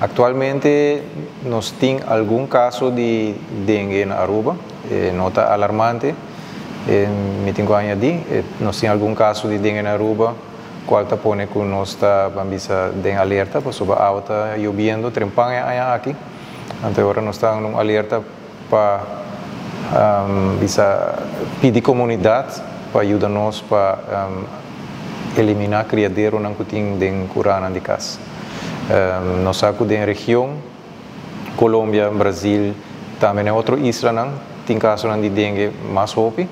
Actualmente nos tin algun caso di dengue na Aruba, no ta alarmante, mi tin cu añadi, nos tin algun caso di dengue na Aruba, cual ta pone cu nos ta, ban bisa, den alerta, pasobra awa ta yobiendo trempan e aña aki, anto e ora nos ta un alerta pa bisa pidi comunidad pa yuda nos pa elimina criaderonan cu tin den curanan di cas. Nos sa cu den region, Colombia, Brazil, tambe na otro islanan tin casonan di dengue mas hopi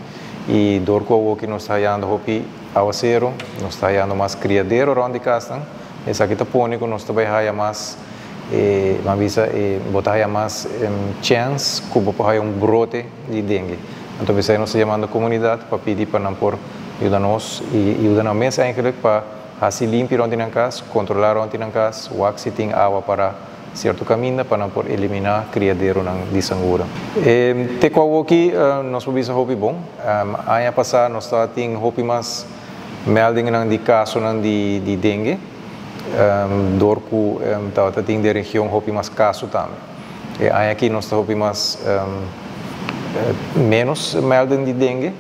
y door cu awoki nos ta hayando hopi awacero, nos ta hayando mas criadero rond di casnan, esaki ta pone cu nos ta bay haya mas E nan bisa e bo ta haya mas chèns ku bo por haya un brote di dengue. Anto p'esei nos ta yamando komunidat pa pidi pa nan por yuda nos i yuda nan mes eigenlijk pa hasi limpi rònt di nan kas, kontrolá rònt di nan kas, wak si tin awa pará sierto kaminda pa nan por eliminá kriaderonan di sangura. E te ku awoki nos por bisa hopi bon. Aña pasá nos tabatin hopi mas meldingnan di kasonan di dengue. Dor ku tabata tin den region hopi mas kaso tambe. E aña aki nos ta hopi mas menos melding di dengue,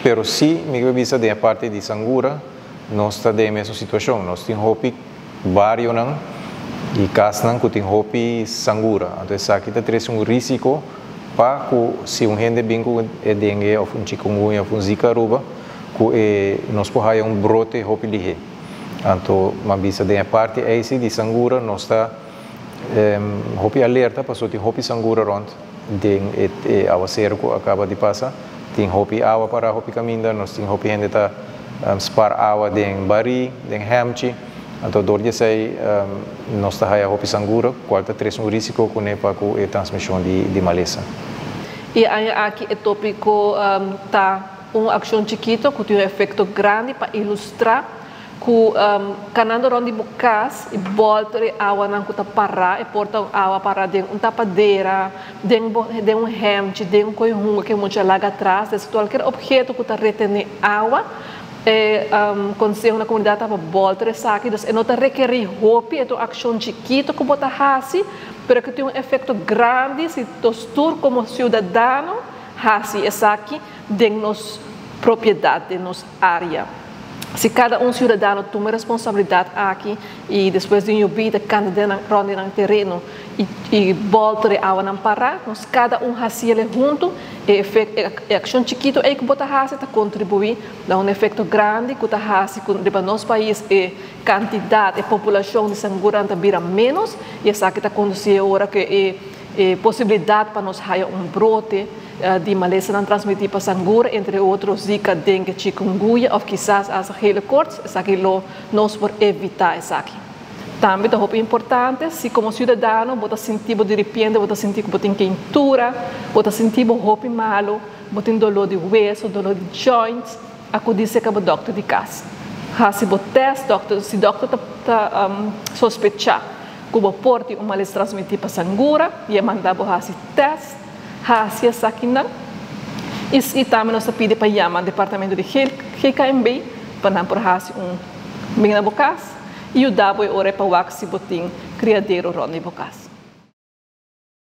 pero si mi ke bisa den e parti di sangura nos ta den e mesun situashon. Nos tin hopi barionan i kasnan ku tin hopi sangura, anto esaki ta trese un risiko pa ku si un hende bin ku e dengue òf un chikungunya òf un zika Aruba, ku e nos por haya un brote hopi lihé. Anto m'a bisa den e parti ei si di sangura nos ta hopi alerta pasobra tin hopi sangura rònt den e e awaseru ku a kaba di pasa. Tin hopi awa pará hopi kaminda, nos tin hopi hende ta spar awa den barí, den hèmchi. Anto dor di esei nos ta haya hopi sangura kual ta trese un risiko kuné pa ku e transmishon di malesa. E aña aki e tópiko ta. Un akshon chikito ku tin un efekto grandi pa ilustrá ku kanando rònt di bo kas i bòlter e awanan ku ta pará, e por ta un awa pará den un tapadera, den bo den un hèmchi, den un koi hunga ku e mucha laga atras, des kualker opheto ku ta retené awa, e konseho na komunidat ta pa bòlter esaki, dus e no ta rekerí hopi, e ta un akshon chikito ku bo ta hasi, pero ku tin un efekto grandi si nos tur komo siudadano hasi esaki. Den nos propiedat, den nos área. Si kada un siudadano tuma e responsabilidat aki i despues di un yobida kanta den nan rònt di nan tereno i i bòlter e awanan pará, nos kada un hasi el huntu, e efek e akshon chikitu ei ku bo ta hasi ta kontribuí na un efekto grandi ku ta hasi ku riba nos pais e kantidat, e populashon di sanguran ta bira ménos i esaki ta kondusí e ora ku e E posibilidat pa nos haya un brote di malesanan transmití pa sangura, entre otro Zika, dengue, chikungunya òf kisas hasta gele koorts, esaki lo nos por evitá esaki. Tambe ta hopi importante si komo siudadano bo ta sinti bo diripiente bo ta sinti ku bo tin keintura, bo ta sinti bo hopi malu, bo tin doló di weso, doló di joints, akudí serka bo dòkter di kas. Hasi bo tèst, dòkter si dòkter ta sospechá Ku bo por tin un males transmití pa sangura i e manda bo hasi tèst, hasi esakinan. I i tambe nos ta pidi pa yama departamento di GKMB pa nan por hasi un bin na bo kas i yuda bo e ora pa wak si bo tin kriadero rònt di bo kas.